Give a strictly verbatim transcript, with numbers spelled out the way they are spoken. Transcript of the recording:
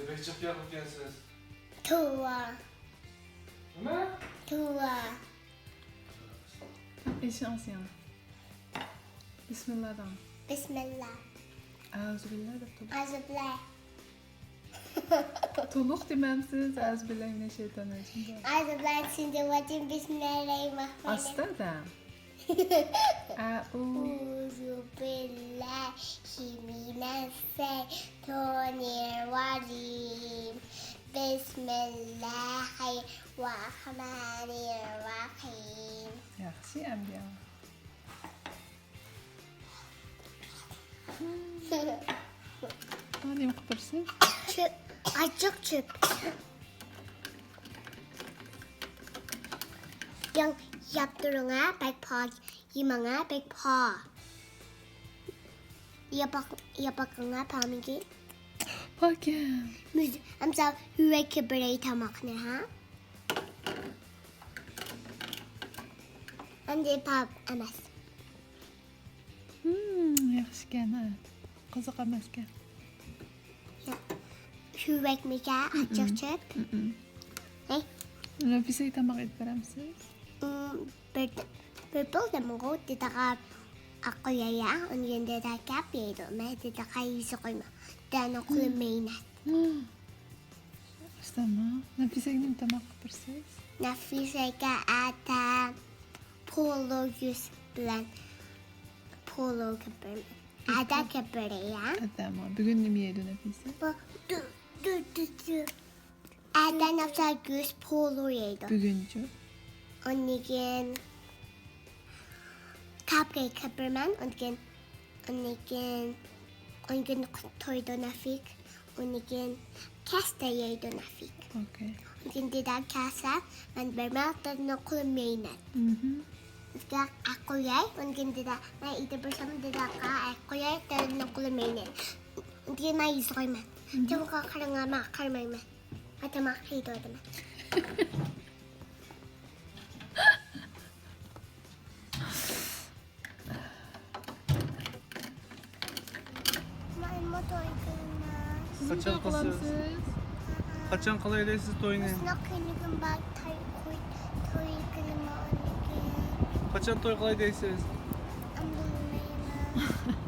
بەك جىق گەپ قىلىپكەنسىز. توۋا. نېمە؟ توۋا. ئېشىڭ سېنىڭ. بىسمىللا دەڭ. بىسمىللا. ئەئۇزۇبىللا دەپ تۇر. ئەئۇزۇبىللا. تولۇق دېمەمسىز؟ ئەئۇزۇبىللا مىنەششەيتانىررەجىم. ئەئۇزۇبىللا مىنەششەيتانىررەجىم. بىسمىللاھىررەھمانىررەھىم. ئاستا دەڭ. ئەئۇ. ئەئۇزۇبىللاھىمىنەششەيتانىررەجىم. بىسمىللاھىررەھمانىررەھىم. ياخشى، ئەمدى. ھا، نېمە قىلىپ تۇرسىز؟ چۆپ، ئاچچىق چۆپ. ياڭ، ياپتۇرۇڭا بەك پاك، يېمىڭە بەك پا. ياپاق، ياپاقىڭا پامىكى. پاكىم. مۇز-، ئەمسە ھۈۋەككە بېرەي تاماقنى، ھە؟ ئەمدى پاپ ئەمەس. ھىم، ياخشىكەن، ھە. قىزىق ئەمەسكەن. ياق. شۇ بەكمىكەن، ئاچچىق چۆپ. ھەي. نەپىسەگە تاماق ئېلىپ بېرەمسىز؟ ئىم، بىر، بىر بولدىمغۇ، دېدىغا ئاققۇ يەيە، ئۇنىڭ دېدە كەپ يەيدۇ. مەن دېدىغا يېسە قويما. دەنە قولۇم مەينەت. ئىشتەمە. نەپىسەگە نېمە تاماق قىلىپ بېرىسىز؟ نەپىسەگە ئەتە پولۇ يۈز بىلەن پولۇ كېپىرمەن. ئەتە كېپىرى، يا؟ ئەتەمۇ. بۈگۈن نېمە يەيدۇ نەپىسە؟ بۇ، دۈ، دۈ، دۈ، دۈ. ئەتە نەپىسە يۈز پولۇ يەيدۇ. بۈگۈنچۇ؟ ئاندىن كېيىن كاپكا كېپىرمەن. ئاندىن كېيىن، ئاندىن كېيىن، ئاندىن كېيىن تويدۇ نەفىك. ئۇنىڭ كېيىن كەستە يەيدۇ نەفىك. ئوكەي. ئۇنىڭ كېيىن دېدە كەسە، مەن بەرمەي، دېدىنىڭ قولۇم مەينەت. مھم. دېدە ئەقۇل يەي، ئۇنىڭ كېيىن دېدە، مەن ئېيتىپ بېرىسەم، دېدە ئەقۇل يەي، دېدىنىڭ قولۇم مەينەت. ئۇنىڭ كېيىن مەن يېسە قويىمەن. مھم. تاماققا قاراڭا، مەن قارىمايمەن. مەن تاماق يەيدۇ دېمەن. مەنمۇ توي قىلىمەن. سىزمۇ قاچان توي قىلىسىز؟ قىلامسىز؟ ھە. قاچان قىلاي دەيسىز توينى؟ مۇشۇنداق كۈنۈگۈن بار، توي، توي قىلىمەن ئاندىن كېيىن. قاچان توي قىلاي دەيسىز؟ ئەمدى بىلمەيمەن.